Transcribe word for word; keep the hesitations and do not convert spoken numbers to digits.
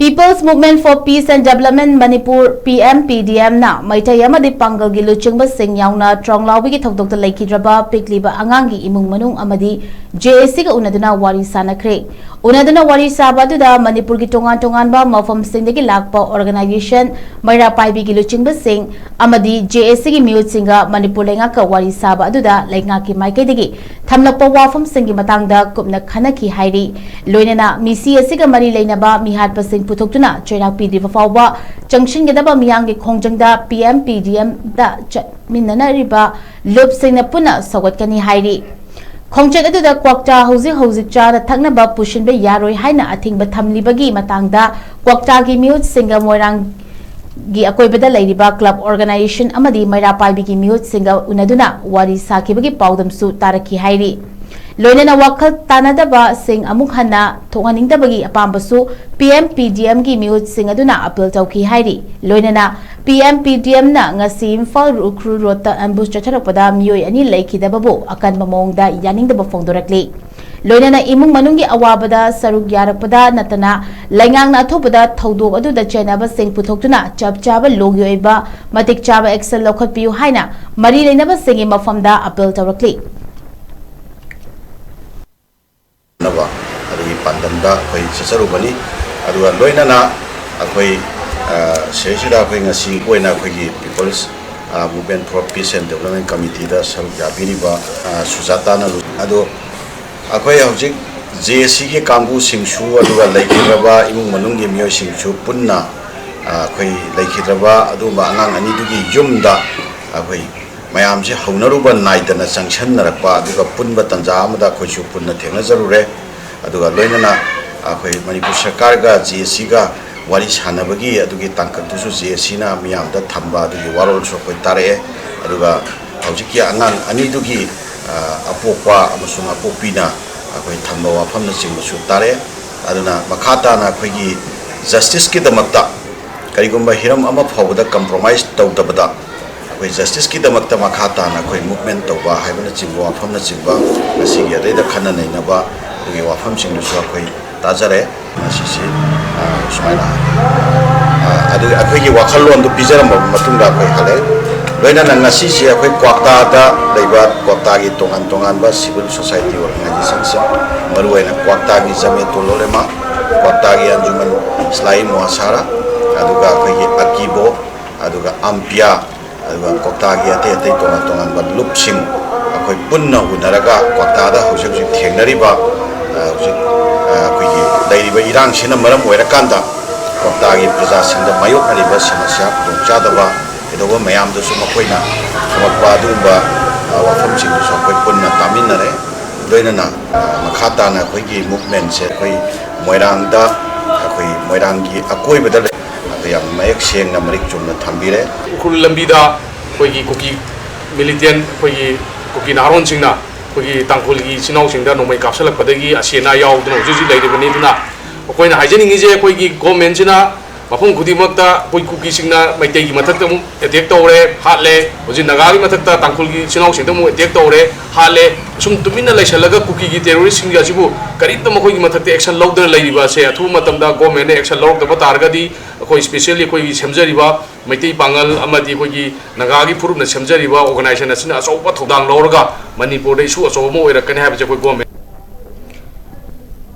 People's Movement for Peace and Development Manipur, P M P D M ꯅ ꯃꯩꯇꯩ ꯑꯃꯗꯤ ꯄꯥꯡꯒꯜꯒꯤ ꯂꯨꯆꯤꯡꯕꯁꯤꯡ ꯌꯥꯎꯅ ꯇ꯭ꯔꯣꯡꯂꯥꯎꯕꯤꯒꯤ ꯊꯧꯗꯣꯛꯇ ꯂꯩꯈꯤꯗ꯭ꯔꯕ ꯄꯤꯛꯂꯤꯕ ꯑꯉꯥꯡꯒꯤ ꯏꯃꯨꯡ ꯃꯅꯨꯡ ꯑꯃꯗꯤ J A C ꯒ ꯎꯅꯗꯨꯅ ꯋꯥꯔꯤ ꯁꯥꯅꯈ꯭ꯔꯦ꯫ ꯎꯅꯗꯨꯅ ꯋꯥꯔꯤ ꯁꯥꯕ ꯑꯗꯨꯗ ꯃꯅꯤꯄꯨꯔꯒꯤ ꯇꯣꯉꯥꯟ ꯇꯣꯉꯥꯟꯕ ꯃꯐꯝꯁꯤꯡꯗꯒꯤ ꯂꯥꯛꯄ organization, ꯃꯩꯔꯥ ꯄꯥꯏꯕꯤꯒꯤ ꯂꯨꯆꯤꯡꯕꯁꯤꯡ ꯑꯃꯗꯤ J A C ꯒꯤ ꯃꯤꯑꯣꯏꯁꯤꯡꯒ ꯃꯅꯤꯄꯨꯔ ꯂꯩꯉꯥꯛꯀ ꯋꯥꯔꯤ ꯁꯥꯕ ꯑꯗꯨꯗ ꯂꯩꯉꯥꯛꯀꯤ ꯃꯥꯏꯀꯩꯗꯒꯤ ꯊꯝꯂꯛꯄ ꯋꯥꯐꯝꯁꯤꯡꯒꯤ ꯃꯇꯥꯡꯗ ꯀꯨꯞꯅ ꯈꯟꯅꯈꯤ ꯍꯥꯏꯔꯤ꯫ ꯂꯣꯏꯅꯅ ꯃꯤꯁꯤ ꯑꯁꯤꯒ ꯃꯔꯤ ꯂꯩꯅꯕ ꯃꯤꯍꯥꯠꯄꯁꯤꯡ ꯄꯨꯊꯣꯛꯇꯨꯅ ꯆꯩꯔꯥꯛ ꯄꯤꯗ꯭ꯔꯤꯕ ꯐꯥꯎꯕ ꯆꯪꯁꯤꯟꯒꯗꯕ ꯃꯤꯌꯥꯝꯒꯤ ꯈꯣꯡꯖꯪꯗ P M P D M ꯗ ꯆꯠꯃꯤꯟꯅꯅꯔꯤꯕ ꯂꯨꯞꯁꯤꯡꯅ ꯄꯨꯟꯅ ꯁꯧꯒꯠꯀꯅꯤ ꯍꯥꯏꯔꯤ꯫ ꯈꯣꯡꯆꯠ ꯑꯗꯨꯗ ꯀ꯭ꯋꯥꯛꯇꯥ ꯍꯧꯖꯤꯛ ꯍꯧꯖꯤꯛ ꯆꯥꯅ ꯊꯛꯅꯕ ꯄꯨꯁꯤꯟꯕ ꯌꯥꯔꯣꯏ ꯍꯥꯏꯅ ꯑꯊꯤꯡꯕ ꯊꯝꯂꯤꯕꯒꯤ ꯃꯇꯥꯡꯗ ꯀ꯭ꯋꯥꯛꯇꯥꯒꯤ ꯃꯤꯑꯣꯏꯁꯤꯡꯒ ꯃꯣꯏꯔꯥꯡꯒꯤ ꯑꯀꯣꯏꯕꯗ ꯂꯩꯔꯤꯕ club organization ꯑꯃꯗꯤ ꯃꯩꯔꯥ ꯄꯥꯏꯕꯤꯒꯤ ꯃꯤꯑꯣꯏꯁꯤꯡꯒ ꯎꯅꯗꯨꯅ ꯋꯥꯔꯤ ꯁꯥꯈꯤꯕꯒꯤ ꯄꯥꯎꯗꯝꯁꯨ ꯇꯥꯔꯛꯈꯤ ꯍꯥꯏꯔꯤ꯫ ꯂꯣꯏꯅꯅ ꯋꯥꯈꯜ ꯇꯥꯅꯗꯕꯁꯤꯡ ꯑꯃꯨꯛ ꯍꯟꯅ ꯊꯣꯛꯍꯟꯅꯤꯡꯗꯕꯒꯤ ꯑꯄꯥꯝꯕꯁꯨ P M P D M ꯒꯤ ꯃꯤꯑꯣꯏꯁꯤꯡ ꯑꯗꯨꯅ appeal ꯇꯧꯈꯤ ꯍꯥꯏꯔꯤ꯫ ꯂꯣꯏꯅꯅ P M P D M ꯅ ꯉꯁꯤ ꯏꯝꯐꯥꯜ ꯎꯈ꯭ꯔꯨꯜ ꯔꯣꯗꯇ ambush ꯆꯠꯊꯔꯛꯄꯗ ꯃꯤꯑꯣꯏ ꯑꯅꯤ ꯂꯩꯈꯤꯗꯕꯕꯨ ꯑꯀꯟꯕ ꯃꯑꯣꯡꯗ ꯌꯥꯅꯤꯡꯗꯕ ꯐꯣꯡꯗꯣꯔꯛꯂꯤ꯫ ꯂꯣꯏꯅꯅ ꯏꯃꯨꯡ ꯃꯅꯨꯡꯒꯤ ꯑꯋꯥꯕꯗ ꯁꯔꯨꯛ ꯌꯥꯔꯛꯄꯗ ꯅꯠꯇꯅ ꯂꯩꯉꯥꯛꯅ ꯑꯊꯨꯕꯗ ꯊꯧꯗꯣꯛ ꯑꯗꯨꯗ ꯆꯩꯅꯕꯁꯤꯡ ꯄꯨꯊꯣꯛꯇꯨꯅ ꯆꯞ ꯆꯥꯕ ꯂꯣꯒꯤ ꯑꯣꯏꯕ ꯃꯇꯤꯛ ꯆꯥꯕ action ꯂꯧꯈꯠꯄꯤꯌꯨ ꯍꯥꯏꯅ ꯃꯔꯤ ꯂꯩꯅꯕꯁꯤꯡꯒꯤ ꯃꯐꯝꯗ appeal ꯇꯧꯔꯛꯂꯤ꯫ ꯅꯕ ꯑꯗꯨꯒꯤ ꯄꯥꯟꯗꯝꯗ ꯑꯩꯈꯣꯏ ꯆꯠꯆꯔꯨꯕꯅꯤ꯫ ꯑꯗꯨꯒ ꯂꯣꯏꯅꯅ ꯑꯩꯈꯣꯏ, ꯑ, ꯁꯤꯗꯩꯁꯤꯗ ꯑꯩꯈꯣꯏ ꯉꯁꯤ ꯑꯣꯏꯅ ꯑꯩꯈꯣꯏꯒꯤ People's, ꯑ, Movement for Peace and Development Committee ꯗ ꯁꯔꯨꯛ ꯌꯥꯕꯤꯔꯤꯕ, ꯑ, ꯁꯨꯖꯥꯇꯥꯅ ꯂꯨ-, ꯑꯗꯣ ꯑꯩꯈꯣꯏ ꯍꯧꯖꯤꯛ J A C ꯒꯤ ꯀꯥꯡꯕꯨꯁꯤꯡꯁꯨ ꯑꯗꯨꯒ ꯂꯩꯈꯤꯗ꯭ꯔꯕ ꯏꯃꯨꯡ ꯃꯅꯨꯡꯒꯤ ꯃꯤꯑꯣꯏꯁꯤꯡꯁꯨ ꯄꯨꯟꯅ, ꯑ, ꯑꯩꯈꯣꯏ ꯂꯩꯈꯤꯗ꯭ꯔꯕ ꯑꯗꯨꯒꯨꯝꯕ ꯑꯉꯥꯡ ꯑꯅꯤꯗꯨꯒꯤ ꯌꯨꯝꯗ ꯑꯩꯈꯣꯏ ꯃꯌꯥꯝꯁꯦ ꯍꯧꯅꯔꯨꯕ ꯅꯥꯏꯗꯅ ꯆꯪꯁꯟꯅꯔꯛꯄ, ꯑꯗꯨꯒ ꯄꯨꯟꯕ ꯇꯥꯟꯖꯥ ꯑꯃꯗ ꯑꯩꯈꯣꯏꯁꯨ ꯄꯨꯟꯅ ꯊꯦꯡꯅꯖꯔꯨꯔꯦ꯫ ꯑꯗꯨꯒ ꯂꯣꯏꯅꯅ ꯑꯩꯈꯣꯏ ꯃꯅꯤꯄꯨꯔ ꯁꯔꯀꯥꯔꯒ J A C ꯒ ꯋꯥꯔꯤ ꯁꯥꯟꯅꯕꯒꯤ ꯑꯗꯨꯒꯤ ꯇꯥꯡꯀꯛꯇꯨꯁꯨ J A C ꯅ ꯃꯤꯌꯥꯝꯗ ꯊꯝꯕ ꯑꯗꯨꯒꯤ ꯋꯥꯔꯣꯜꯁꯨ ꯑꯩꯈꯣꯏ ꯇꯥꯔꯛꯑꯦ꯫ ꯑꯗꯨꯒ ꯍꯧꯖꯤꯛꯀꯤ ꯑꯉꯥꯡ ꯑꯅꯤꯗꯨꯒꯤ, ꯑ, ꯑꯄꯣꯛꯄ ꯑꯃꯁꯨꯡ ꯑꯄꯣꯛꯄꯤꯅ ꯑꯩꯈꯣꯏ ꯊꯝꯕ ꯋꯥꯐꯝꯅꯆꯤꯡꯕꯁꯨ ꯇꯥꯔꯛꯑꯦ꯫ ꯑꯗꯨꯅ ꯃꯈꯥ ꯇꯥꯅ ꯑꯩꯈꯣꯏꯒꯤ justice ꯀꯤꯗꯃꯛꯇ ꯀꯔꯤꯒꯨꯝꯕ ꯍꯤꯔꯝ ꯑꯃ ꯐꯥꯎꯕꯗ compromise ꯇꯧꯗꯕꯗ ꯑꯩꯈꯣꯏ justice ꯀꯤꯗꯃꯛꯇ ꯃꯈꯥ ꯇꯥꯅ ꯑꯩꯈꯣꯏ movement ꯇꯧꯕ ꯍꯥꯏꯕꯅꯆꯤꯡꯕ ꯋꯥꯐꯝꯅꯆꯤꯡꯕ ꯉꯁꯤꯒꯤ ꯑꯗꯩꯗ ꯈꯟꯅ ꯅꯩꯅꯕ ꯑꯗꯨꯒꯤ ꯋꯥꯐꯝꯁꯤꯡꯗꯨꯁꯨ ꯑꯩꯈꯣꯏ ꯇꯥꯖꯔꯦ꯫ ꯃꯁꯤꯁꯤ, ꯑ, ꯑꯗꯨꯒ ꯑꯩꯈꯣꯏꯒꯤ ꯋꯥꯈꯜꯂꯣꯟꯗꯨ ꯄꯤꯖꯔꯝꯃꯕ ꯃꯇꯨꯡꯗ ꯑꯩꯈꯣꯏ ꯍꯜꯂꯛꯑꯦ꯫ ꯂꯣꯏꯅꯅ ꯉꯁꯤꯁꯦ ꯑꯩꯈꯣꯏ ꯀ꯭ꯋꯥꯛꯇꯥꯗ ꯂꯩꯕ ꯀ꯭ꯋꯥꯛꯇꯥꯒꯤ ꯇꯣꯉꯥꯟ ꯇꯣꯉꯥꯟꯕ civil society organizationꯁꯤꯡ, ꯃꯔꯨꯑꯣꯏꯅ ꯀ꯭ꯋꯥꯛꯇꯥꯒꯤ ꯖꯃꯦꯇꯨꯜ ꯎꯂꯦꯃꯥ, ꯀ꯭ꯋꯥꯛꯇꯥꯒꯤ ꯑꯟꯖꯨꯃꯟ ꯏꯁꯂꯥꯍꯤ ꯃꯨꯍꯥꯁꯥꯔꯥ, ꯑꯗꯨꯒ ꯑꯩꯈꯣꯏꯒꯤ ꯑꯀꯤꯕꯣ, ꯑꯗꯨꯒ ꯑꯝꯄꯤꯌꯥ, ꯑꯗꯨꯒ ꯀ꯭ꯋꯥꯛꯇꯥꯒꯤ ꯑꯇꯩ ꯑꯇꯩ ꯇꯣꯉꯥꯟ ꯇꯣꯉꯥꯟꯕ ꯂꯨꯞꯁꯤꯡ ꯑꯩꯈꯣꯏ ꯄꯨꯟꯅ ꯎꯅꯔꯒ ꯀ꯭ꯋꯥꯛꯇꯥꯗ ꯍꯧꯖꯤꯛ ꯍꯧꯖꯤꯛ ꯊꯦꯡꯅꯔꯤꯕ, ꯑ, ꯍꯧꯖꯤꯛ, ꯑ, ꯑꯩꯈꯣꯏꯒꯤ ꯂꯩꯔꯤꯕ ꯏꯔꯥꯡꯁꯤꯅ ꯃꯔꯝ ꯑꯣꯏꯔꯀꯥꯟꯗ ꯀ꯭ꯋꯥꯛꯇꯥꯒꯤ ꯄ꯭ꯔꯖꯥꯁꯤꯡꯗ ꯃꯥꯌꯣꯛꯅꯔꯤꯕ ꯁꯃꯁ꯭ꯌꯥ, ꯈꯨꯗꯣꯡꯆꯥꯗꯕ ꯀꯩꯗꯧꯕ ꯃꯌꯥꯝꯗꯨꯁꯨ ꯃꯈꯣꯏꯅ ꯊꯝꯃꯛꯄ ꯑꯗꯨꯒꯨꯝꯕ, ꯑ, ꯋꯥꯐꯝꯁꯤꯡꯗꯨꯁꯨ ꯑꯩꯈꯣꯏ ꯄꯨꯟꯅ ꯇꯥꯃꯤꯟꯅꯔꯦ꯫ ꯂꯣꯏꯅꯅ, ꯑ, ꯃꯈꯥ ꯇꯥꯅ ꯑꯩꯈꯣꯏꯒꯤ movementꯁꯦ ꯑꯩꯈꯣꯏ ꯃꯣꯏꯔꯥꯡꯗ, ꯑꯩꯈꯣꯏ ꯃꯣꯏꯔꯥꯡꯒꯤ ꯑꯀꯣꯏꯕꯗ ꯂꯩ-, ꯑꯗꯨ ꯌꯥꯝ ꯃꯌꯦꯛ ꯁꯦꯡꯅ ꯃꯔꯤꯛ ꯆꯨꯝꯅ ꯊꯝꯕꯤꯔꯦ꯫ ꯎꯈ꯭ꯔꯨꯜ ꯂꯝꯕꯤꯗ ꯑꯩꯈꯣꯏꯒꯤ ꯀꯨꯀꯤ militant, ꯑꯩꯈꯣꯏꯒꯤ ꯀꯨꯀꯤ ꯅꯍꯥꯔꯣꯟꯁꯤꯡꯅ ꯑꯩꯈꯣꯏꯒꯤ ꯇꯥꯡꯈꯨꯜꯒꯤ ꯏꯆꯤꯟ ꯏꯅꯥꯎꯁꯤꯡꯗ ꯅꯣꯡꯃꯩ ꯀꯥꯞꯁꯤꯜꯂꯛꯄꯗꯒꯤ ꯑꯁꯤ ꯑꯅꯥ ꯌꯥꯎꯗꯅ ꯍꯧꯖꯤꯛ ꯍꯧꯖꯤꯛ ꯂꯩꯔꯤꯕꯅꯤ꯫ ꯑꯗꯨꯅ ꯑꯩꯈꯣꯏꯅ ꯍꯥꯏꯖꯅꯤꯡꯉꯤꯁꯦ, ꯑꯩꯈꯣꯏꯒꯤ governmentꯁꯤꯅ ꯃꯐꯝ ꯈꯨꯗꯤꯡꯃꯛꯇ ꯑꯩꯈꯣꯏ ꯀꯨꯀꯤꯁꯤꯡꯅ ꯃꯩꯇꯩꯒꯤ ꯃꯊꯛꯇ ꯑꯃꯨꯛ attack ꯇꯧꯔꯦ, ꯍꯥꯠꯂꯦ, ꯍꯧꯖꯤꯛ ꯅꯥꯒꯥꯒꯤ ꯃꯊꯛꯇ ꯇꯥꯡꯈꯨꯜꯒꯤ ꯏꯆꯤꯟ ꯏꯅꯥꯎꯁꯤꯡꯗ ꯑꯃꯨꯛ attack ꯇꯧꯔꯦ, ꯍꯥꯠꯂꯦ꯫ ꯁꯨꯝ ꯇꯨꯃꯤꯟꯅ ꯂꯩꯁꯜꯂꯒ ꯀꯨꯀꯤꯒꯤ terroristꯁꯤꯡ ꯑꯁꯤꯕꯨ ꯀꯔꯤꯝꯇ ꯃꯈꯣꯏꯒꯤ ꯃꯊꯛꯇ action ꯂꯧꯗꯅ ꯂꯩꯔꯤꯕ ꯑꯁꯦ ꯑꯊꯨꯕ ꯃꯇꯝꯗ governmentꯅ action ꯂꯧꯔꯛꯇꯕ ꯇꯥꯔꯒꯗꯤ ꯑꯩꯈꯣꯏ specially ꯑꯩꯈꯣꯏꯒꯤ ꯁꯦꯝꯖꯔꯤꯕ ꯃꯩꯇꯩ ꯄꯥꯉꯜ ꯑꯃꯗꯤ ꯑꯩꯈꯣꯏꯒꯤ ꯅꯥꯒꯥꯒꯤ ꯐꯨꯔꯨꯞꯅ ꯁꯦꯝꯖꯔꯤꯕ organization ꯑꯁꯤꯅ ꯑꯆꯧꯕ ꯊꯧꯗꯥꯡ ꯂꯧꯔꯒ ꯃꯅꯤꯄꯨꯔꯗ issue ꯑꯆꯧꯕ ꯑꯃ ꯑꯣꯏꯔꯛꯀꯅꯤ ꯍꯥꯏꯕꯁꯦ ꯑꯩꯈꯣꯏ government